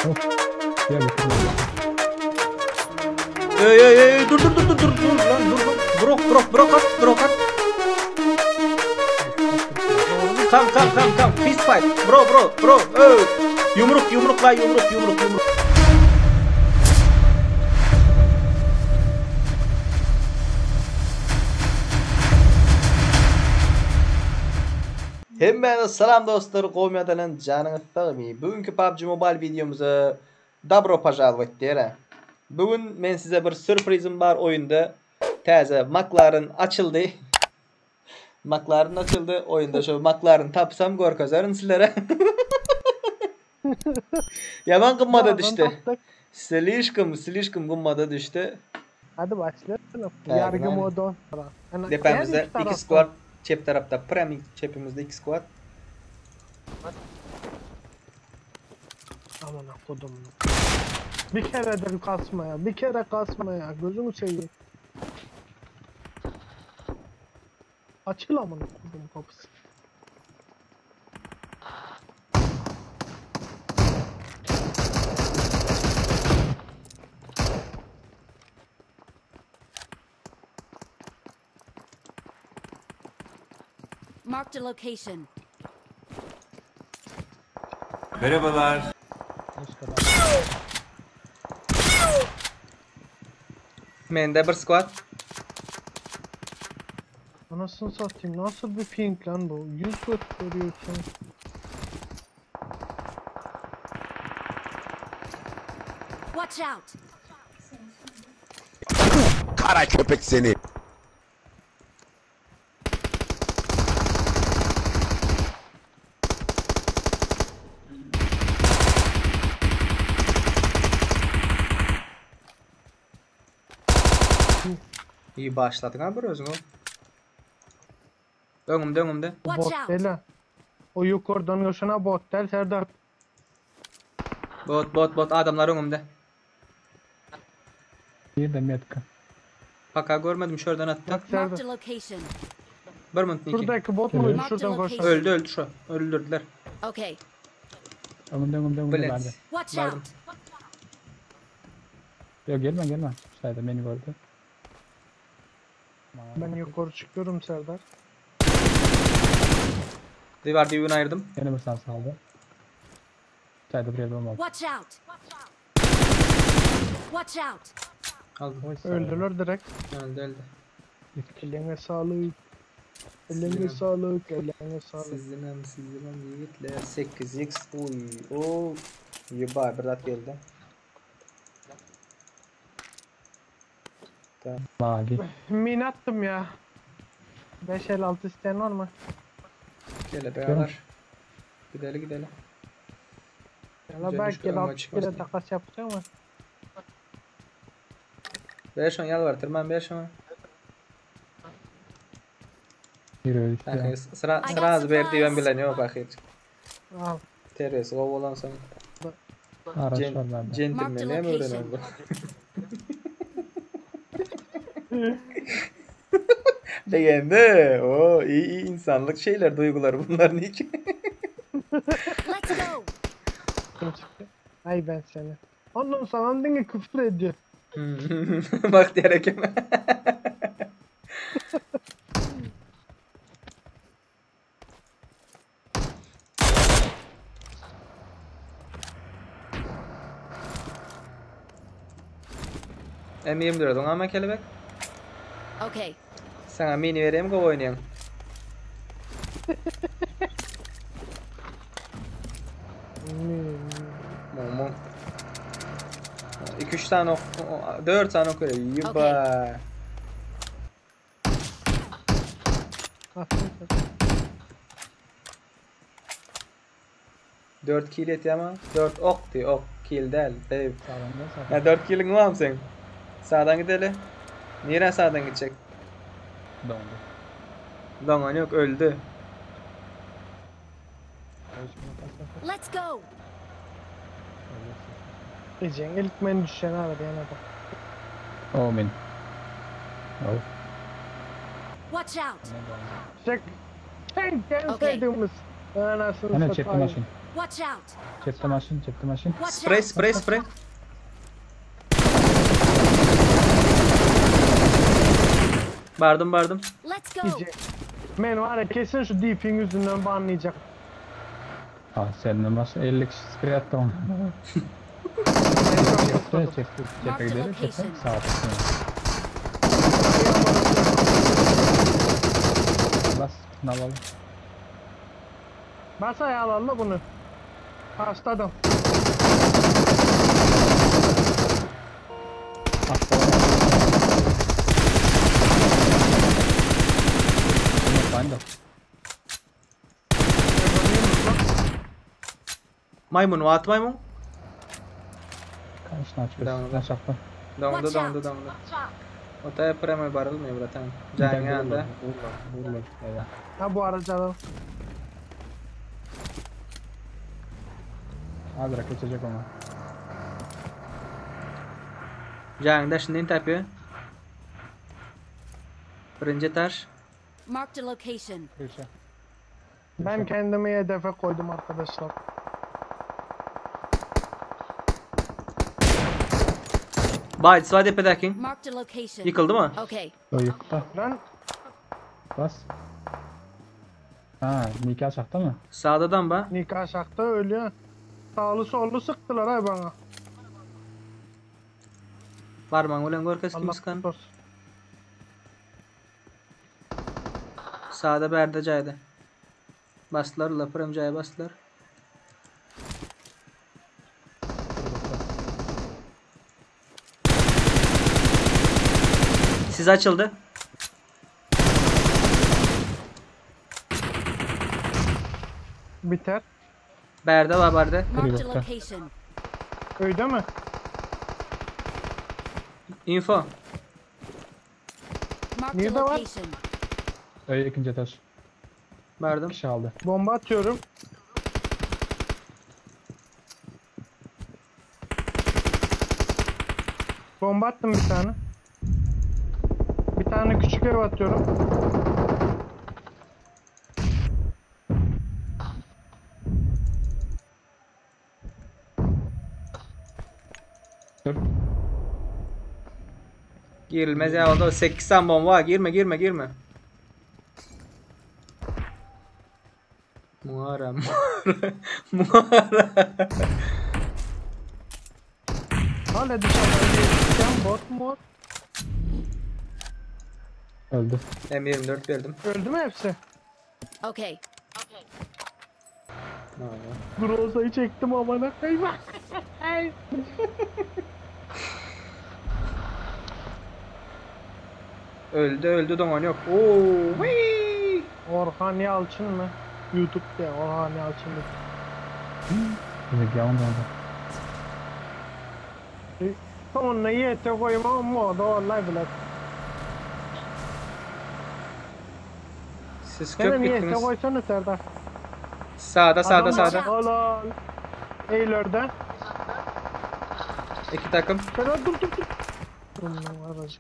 Of. Gel bitirme. Ey ey ey dur dur dur dur dur dur lan dur dur. Brok brok brok at brok at. Come come come come fist fight. Bro bro bro. Ey. Yumruk yumruk la yumruk yumruk yumruk. Hemmäňize salam dostlar, gowy ýadalan janyňyz sagmy? Bugünkü PUBG Mobile videomuza dobro požalowat diýere. Bu gün men size bir sürprizim bar oýunda. Täze McLaren açyldy. McLaren açyldy. Oýunda şu McLaren tapsam görkezerin sizlere. Ýaman gymmada Nereden düşdi. taptık? Slişkom, slişkom gymmada düşdi. Hadi başlayalım. Tamam, Yargı aynen. modu. Yani Depemizde her iki iki taraftan. squad çep tarapta prem çepimizde iki squad. Aman kodum. Bir kere de kasma ya. Bir kere kasma ya. Gözümü seveyim. Açıl amına kodum kapısı. Marked a location. Merhabalar. Mende bir squad. Anasını satayım. Nasıl bir ping lan bu? 100 gösteriyorsun. Watch out! Kara köpek seni. İyi başladın ha bir özün o. Öňümde öňümde. Watch Bot out! değil ha. O yukarıdan yoşana bot değil Serdar. Bot bot bot adamlar öňümde. Bir de metka. Paka görmedim şuradan attı. Bak Marked Serdar. a location. Bir minut iki. Şuradaki bot muydu? Marked a Şuradan koşan. location. Öldü öldü şu. Öldürdüler. Okay. Önümde önümde önümde Bilet. vardı. Watch Vardım. out! Yok gelme gelme. Sayda beni gördü. Ben yukarı çıkıyorum Serdar. Divar dibini ayırdım. Yine bir sağ saldı. Sayda buraya olmadı. Watch out! Watch out! Aldım. Öldüler direkt. Öldü öldü. Eline sağlık. Eline Sizin- sağlık. Eline sağlık. Sizinem sizinem yiğitler 8x uy o Yuba bir dat geldi. Magi. Min attım ya. 5.56 isteyen var mı? Gele beraber. Gidelim gidelim. Ya Güzel belki düştü, ama 62 çıkmaz. ile takas yapacağım ama. Ver şunu yalvar tırman ver şunu. Yürü işte. Kanka sıra I got sıra az verdi ben supplies. bilen yok bakayım. Al. Terbiyesi o olan son. Araç Cen var bende. centilmenliğe mi Marked öğrenen bu? Legende. O iyi, iyi insanlık şeyler duyguları bunlar ne ki? Let's go! Kim çıktı? Ay ben seni. Ondan sonra dinle küfür ediyor. Bak diyerek M24 ama kelebek. Okay. Sana mini vereyim go oynayalım. Hmm. Mum. 2-3 tane ok, 4 tane ok veriyor. Yuba. Aferin sana. 4 kill eti ama 4 ok diyor. Ok kill değil. Babe. Sağdan gel sağdan. Ya 4 kill'in var mı senin? Sağdan gidelim. Niye sağdan gidecek? Dondu. Dongan yok öldü. Let's go! Diyeceksin ilk men düşen abi yana bak. Oh min. Oh. Watch out! Çek. Sen en Okey. sevdiğimiz. Anasını Ana çekti satayım. maşın. Watch out! Çekti maşın, çekti maşın. Watch Sprey out! sprey sprey. Bardım bardım. Let's go! Gece. Men var ya kesin şu DP'nin yüzünden banlayacak. Ha senden başka 50 kişi sprey attı onu. Ben çok Çekti, çekti. Çekti Marked gidelim, çekti. location. Sağ olsun. Bas, bunu alalım. Bas ayağı al la bunu. Hastadım. Atla. Bunu find out. Maymun at maymun. Конечно, açık. Tamam. Aşağıda. Down'da Watch down'da out. down'da. Otaya prema barılmıyor bratan. Can yanında. Vururlar. Evet. Ha bu aracı alalım. Azra geçecek ona. Can şimdi tapıyor. Birinci taş. Marked a location. Bir şey. Ben kendimi hedefe koydum arkadaşlar. Bay Svade pedakin. Marked a location. Yıkıldı mı? Okay. O yıktı. Lan Bas. Ha, nikah çaktı mı? Sağdadan ba. nikah şakta ölüyor. Sağlı sollu sıktılar ha bana. Parmağın ulan gorkas kim Allah sıkan. korusun. Sağda berde cayda. Bastılar la prem caya bastılar. Siz açıldı. Biter. Berde var berde. Marked a yokta. location. Öyle mi? Info. Marked a Nerede var? location. Öyle ikinci taş. Bardım. Kişi aldı. Bomba atıyorum. Bomba attım bir tane. Bir tane küçük ev atıyorum. Dur. Girilmez ya oldu. 8 tane bomba var. Girme girme girme. Muhara muhara muhara. Hala dışarıdan bir sen bot mu? Öldü. M24 verdim. Öldü mü hepsi? Okay. Groza'yı çektim amına koyayım. Öldü öldü doman yok. Oo. Wii. Orhan Yalçın mı? YouTube'da Orhan Yalçın. Demek yalan oldu. Onunla yete koyma ama da vallahi bile. Siz Sen köp niye yete gittiniz. koysana Serdar. Sağda sağda Adam- sağda. Helal. Eylül'de. İki takım. Serdar dur dur dur. Dur lan aracı.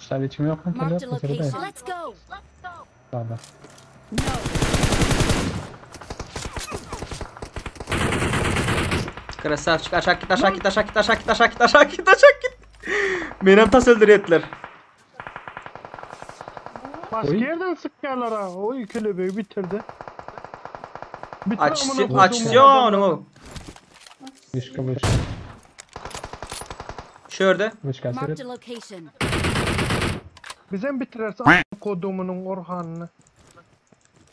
İşte içim yok mu? Marked a Yok. Içeride. location. Let's go. Sağda. No. Krasavçık aşağı git aşağı git aşağı git aşağı git aşağı git aşağı git aşağı git. Benim tas öldürüyettiler. Başka Oy. yerden sıkıyorlar ha. O külebeyi bitirdi. Bitir amına Açsın koyduğum açsın adamı. oğlum. Vişka vişka. Şurada. Vişka Marked seyret. a location. Bize mi bitirirse a**ına kodumunun Orhan'ını.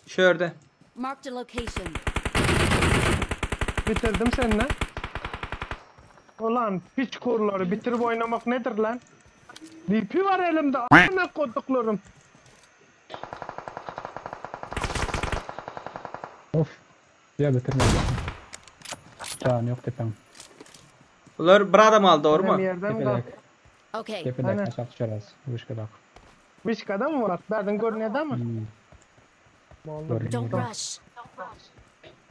Şurada. Marked a location. Bitirdim seninle. Ulan piç kurları bitirip oynamak nedir lan? DP var elimde a**ına koduklarım. Of. Ya bitirmedi. Can yok tepem. Bunlar bir adam aldı doğru Benim mu? yerden de. Tepedek. Okay. Tepedek Aynen. aşağı düşeriz. Vişka bak. Vişka'da mı var? Nereden görünüyor mi? Hmm. Vallahi Görünüyor. Don't rush.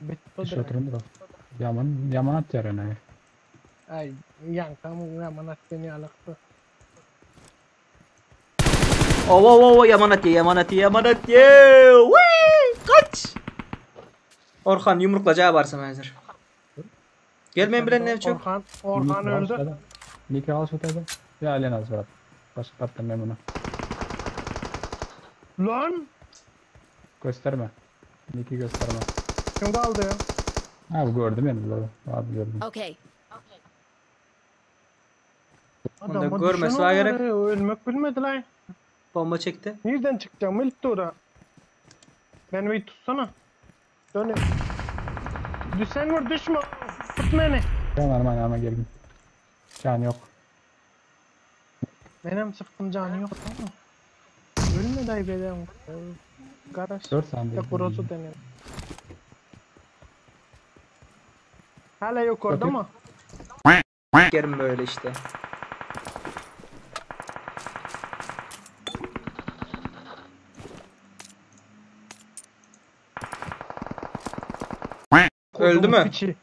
bitti Iş direkt. oturun da. Yaman, yaman atıyor yani. Ay yankam yaman at beni alaktı. Owa owa owa ýaman atýa ýaman atýa ýaman atýa. Wiý! Gaç! Orhan ýumruklajaga barsam häzir. Gel men bilen näme çök. Orhan, Orhan öldü. Niki al şu taýda. Ýa Alen az brat. Başga tarapdan men muny. Lan! Gösterme. Niki gösterme. Kim kaldı ya? Abi gördüm ben buları. Abi gördüm. Okay. Onda Adama görmesi düşen var oldu gerek. ya, Ölmek bilmedi lan. Bomba çekti. Nereden çıkacağım ilk dura? Beni bir tutsana. Dön. Düşsen vur düşme. Tut beni. Tamam arman arman geldim. Can yok. Benim sıktım canı yok ama. Ölme dayı beden. Karaş. 4 saniye. Kurosu deniyor. Hala yok orada Bakayım. mı? Gerim böyle işte. Öldü mü? Piçi.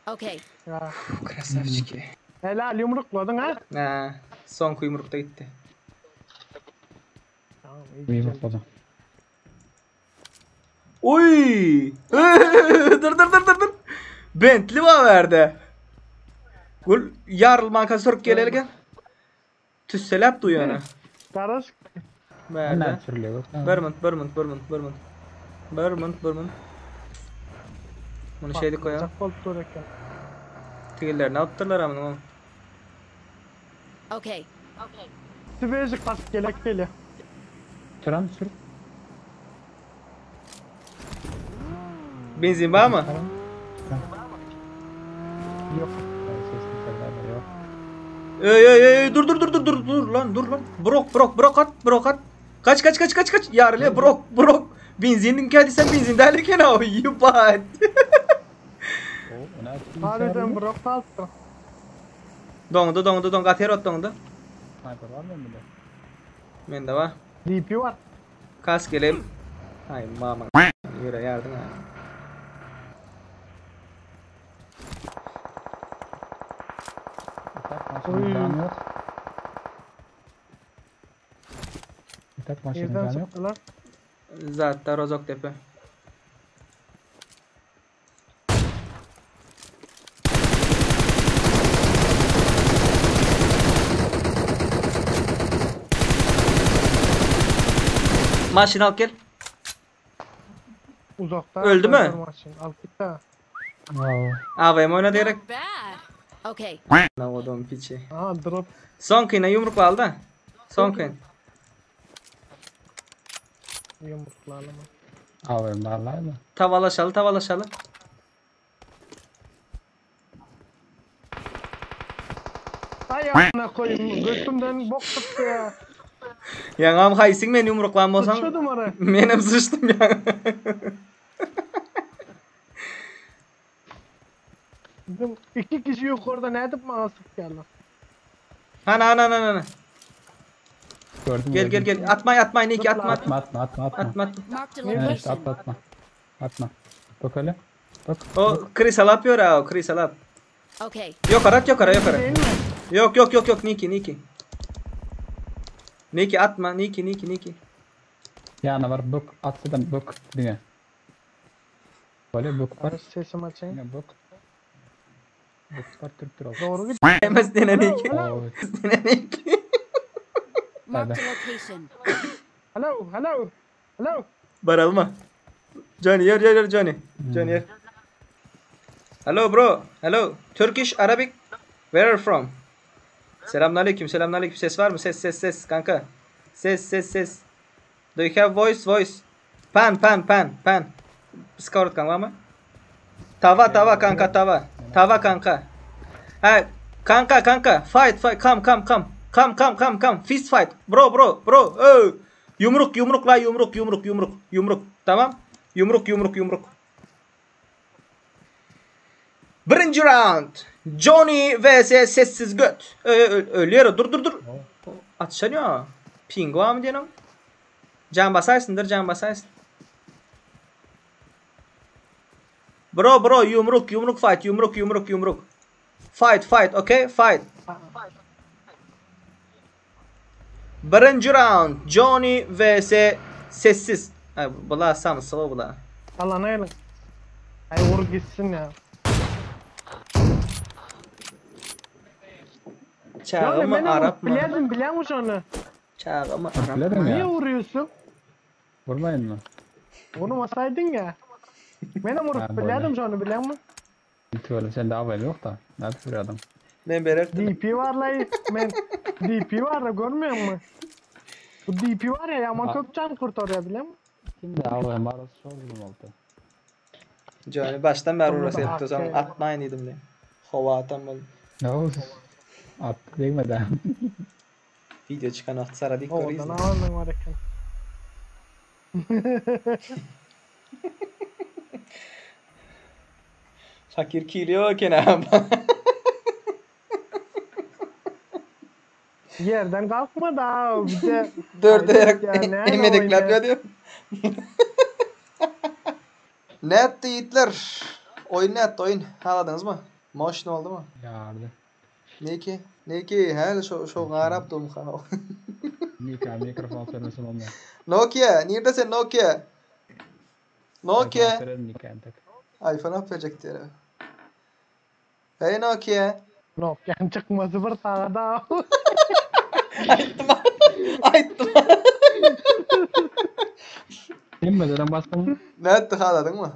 Okay. Ya. Krasavçiki. Helal yumrukladın ha. Ha, son yumrukta gitti. Tamam iyi İyi güzel. bakalım. Oy! dur dur dur dur dur. Bentley var verdi. Gül yarılman sürüp gelelgen. Tüsselep duyana. Karaş. Verdi. Hemen sürülüyor. bak. Bermont, Bermont, Bermont, Bermont. Bermont, Bermont. Bunu şeyde koyalım. Uzak olup dururken. Tigillerini attılar ama. Okay. Tübeci kas gelek geliyor. Süren sür. Benzin var mı? Yok. Sesli şeyler de yok. Ey ey ey dur dur dur dur dur dur lan dur lan. Brok brok brok at brok at. Kaç kaç kaç kaç kaç. Yarılı brok brok. Benzinin geldi sen benzin derken o you bad. O, ne yaptın? Harbiden brok kalktı. Dondu dondu dondu ater ot dondu. Sniper var mı bende? Mende var. DP var. Kas geleyim. Ay mama. Yürü yardım ha. Atak maşının canı yok. Atak maşının Yerden canı yok. sıktılar. Zaten Rozok tepe. Maşın al gel. Uzakta. Öldü mü? Maşın. Al git ha. Wow. AVM oyna diyerek. Not bad. Okay. Navodon piçi. Aha drop. Son kıyına yumrukla aldı. ha. Son kıyın. Yumruklarla mı? Aferin vallahi mı? Tavalaşalı tavalaşalı. Ay amına koyayım. Götümden bok çıktı ya. Yaňam haýsyň men yumruklan bolsaň. Sıçıyordum oraya. Menem sıçtım ya. Bizim iki kişi yukarıda ne edip bana sık geldi. Hana hana hana hana. Gördüm Gel gel gördüm. gel. Atmay atmay Niki atma Atma atma. atma atma atma. Atma atma. Marked a Evet location. atma atma. Atma. Bak öyle. Bak. O Chris alap ýör ha, o Chris alap. Okay. Yok arat yok ara yok ara. Değil mi? Yok yok yok yok Niki Niki. Niki atma Niki Niki Niki. Yana var bak atsa da bak diňe. Böyle bak var. Sesim açayım. Yine bak. Bak var Türk lirası. Doğru git. Hemen dene Niki. Oo, Dene Niki. Marked a location. Hello, hello. Hello. Baralma. Johnny yer yer yer Johnny. Johnny yer. Hello bro. Hello. Turkish Arabic. Where are you from? Selamünaleyküm. Selamünaleyküm. Ses var mı? Ses ses ses kanka. Ses ses ses. Do you have voice voice? Pan pan pan pan. Scout kanka var mı? Tava tava kanka tava. Tava kanka. Ha kanka kanka fight fight come come come. Come come come come fist fight. Bro bro bro. Oh. Yumruk yumruk la yumruk yumruk yumruk yumruk. Tamam? Yumruk yumruk yumruk. Birinci round. Johnny vs sessiz göt. Ölüyor. Dur dur dur. Atışanıyor. Pingua mı diyelim? Can basaysındır can basaysın. Bro bro yumruk yumruk fight yumruk yumruk yumruk. Fight fight okay fight. Birinji round Johnny vs Sessiz. Ay bula samsygy bula. Alana gelin. Ay vur gitsin ya. Çaga mı Arap mı? Biliyordum biliyor musun onu? Çaga mı Arap mı? Bilerim Niye ya. vuruyorsun? Vurmayın mı? Vurmasaydın ya. Benim Ha, vurup böyle. biliyordum onu biliyor musun? Tüvelim sen de havayla yok da. Nerede vuruyor adam? Men bererdim. DP var la. Men DP var da görmüyor musun? Bu DP var ya yaman Ha. köp can kurtarıyor biliyor musun? Kim de havaya maruz çok zulüm oldu. Johnny baştan beri Onu da uğraşsa yaptı. O zaman hakkı. atmayın dedim de. Hova atan oldu. Ne oldu? Attı değmedi. Video çıkan wagty saradyk Oradan görýäs. alman var eken. Fakir kiliyor eken Yerden kalkma da bir de Dörde Hayret ya, ayak ne emedekler oynuyor? diyor. Ne etdi yiğitler? Oyun ne etdi oyun? Haladınız mı? Moş ne oldu mu? Yardı. Ne ki? Ne ki? He şu şu Arap dum ha. Mika mikrofon söylesin olmuyor. Nokia, nerede sen Nokia? Nokia. Söylerim Mika entek. iPhone yapacak diyor. Hey Nokia. Nokia'nın çıkması bir tane daha. Aytdım. Aytdım. Bilmeden bastım. Ne etti haladın mı?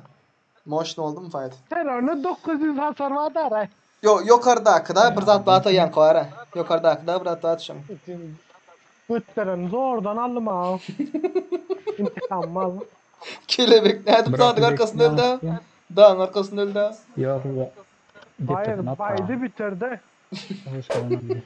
Moş ne oldu mu fight? Sen onu 900 hasar var da ara. Yo yukarıda bir zat daha yan koyar. Yukarıda bir zat daha düşün. Götlerini zordan aldım ha. İntikam aldım. Kelebek ne ettim sandık arkasında öldü. Dağın arkasında öldü. Yok yok. Hayır baydı bitirdi. Hoş geldin.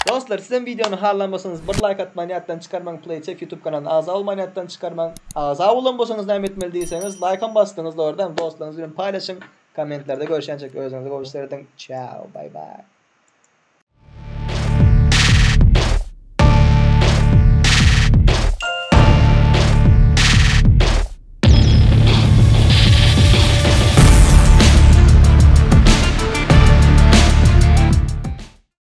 Dostlar sizin videonu harlanmasanız bir like atmayı ýatdan çykarmaň Playtech YouTube kanalyna agza bolmaýan ýatdan çykarmaň. Agza bolan bolsaňyz näme etmeli diýseňiz like-am basdyňyz da oradan dostlaryňyz bilen paýlaşyň. Kommentlerde görüşençek özüňize gowy seredin. Ciao, bye bye.